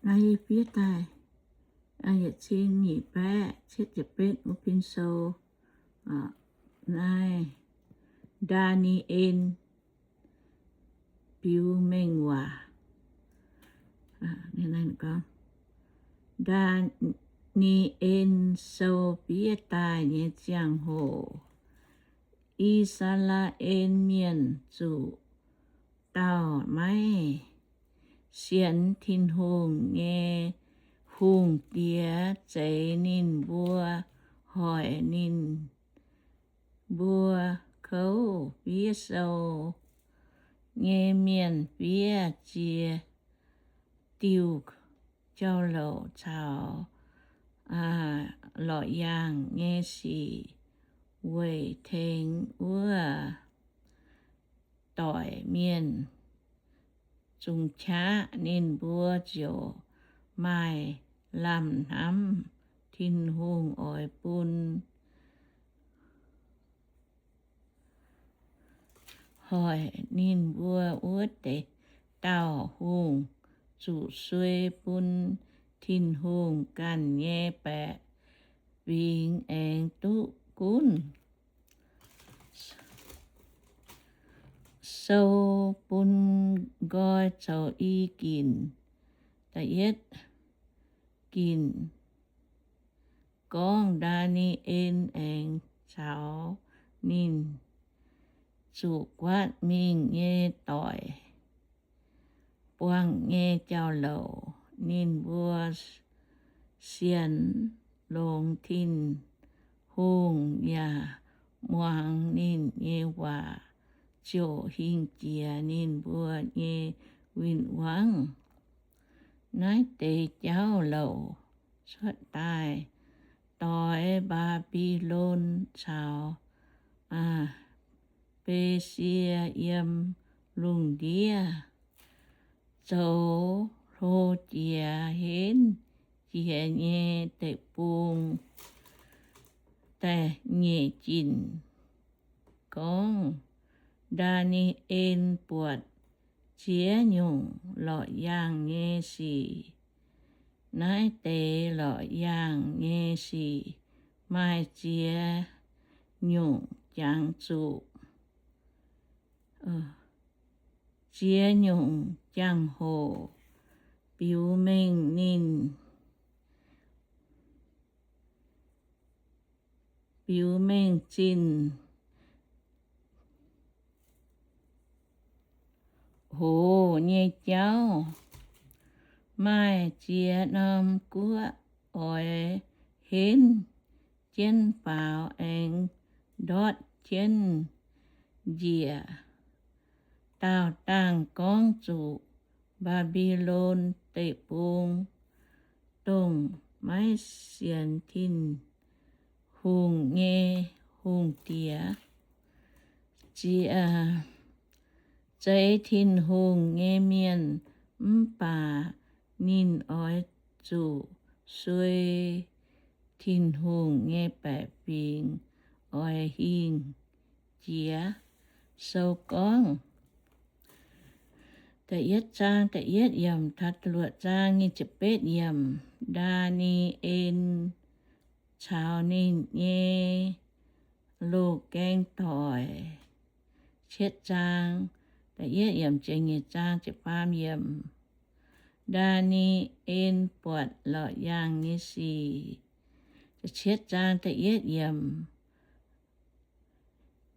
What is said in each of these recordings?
Naaiv fiev daaih yietc cin nyic baeqv cietv ziepc betv wuov pin sou, naaiv Ndaa^ni^en biux mengh waac. Ndaa^ni^en Sou fiev daaih nyei ziangh hoc, I^saa^laa^en Mienh zuqc dauh maiv sienx Tin-Hungh nyei hungh diex zeix ninh mbuo, hoic ninh mbuo kouv fiev sou nyei mienh fiev ziex diuh jauv-louc caux lorqc yaangh nyei sic weic tengx wuov doic mienh zungx qaqv. Ninh mbuo ziouc maaih lamh hnamv Tin-Hungh oix bun hoic ninh mbuo wuov deix dauh hungh zuqc suei bun Tin-Hungh ganh nyei baeqc fingx aengx duqv gunv. Sou bun nqoi zoux i ginc. Da'yietv ginc gorngv Ndaa^ni^en aengx caux ninh zuqc guaatv mingh nyei doic buangh nyei jauv-louc. Ninh mbuo sienx longx Tin-Hungh yaac muangx ninh nyei waac ziouc hingh jiex ninh mbuo nyei win-wangv. Naaiv deix jauv-louc cuotv daaih doix Mbaa^mbi^lon caux Besie yiem lungh ndiev zoux hlo jiex henv jiex nyei deic-bung. Da'nyeic ginc gorngv Ndaa^ni^en buatc ziex nyungc lorqc yaangh nyei sic. Naaiv deix lorqc yaangh nyei sic maaih ziex nyungc jangx zuqc, ziex nyungc jangx-hoc biux mengh ninh, biux mengh zinh hoc nyei jauv. Maaih ziex norm guoqv oix henv jienv faaux aengx ndortv jienv njiec. Daauh dangh gorngv zuqc Mbaa^mbi^lon Deic-Bung, dongh maiv sienx Tin-Hungh nyei hungh diex, zeix Tin-Hungh nyei mienh, mv baac ninh oix zuqc suei Tin-Hungh nyei baeqc fingx oix hingh jiex. Sou gorngv, da'yietv zaang da'yietv yiemc taux da'luoqc zaang nyic ziepc betv yiemc, Ndaa^ni^en caux ninh nyei loz-gaeng doic. Cietv zaang da'yietv yiemc ziepc nyeic zaang ziepc faam yiemc, Ndaa^ni^en buatc lorqc yaangh nyei sic. Cietv zaang da'yietv yiemc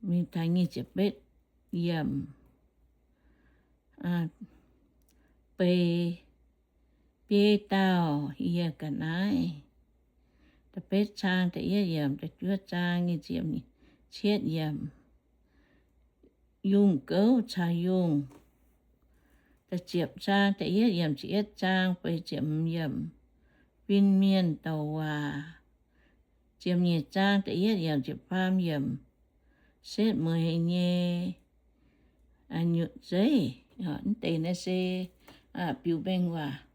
mingh taux nyic ziepc betv yiemc, beix biei dauh yie ga'naaiv. Da'betv zaang da'yietv yiemc, da'juov zaang nyic ziepc cietv yiemc, yungh gouv caux yungh. Da'ziepc zaang da'yietv yiemc, ziepc yietv zaang feix ziepc hmz yiemc, fin-mienh douc waac. Ziepc nyeic zaang da'yietv yiemc, ziepc faam yiemc, setv mueiz nyei nyutc zeiv. Mv deix naaiv se biux mengh waac.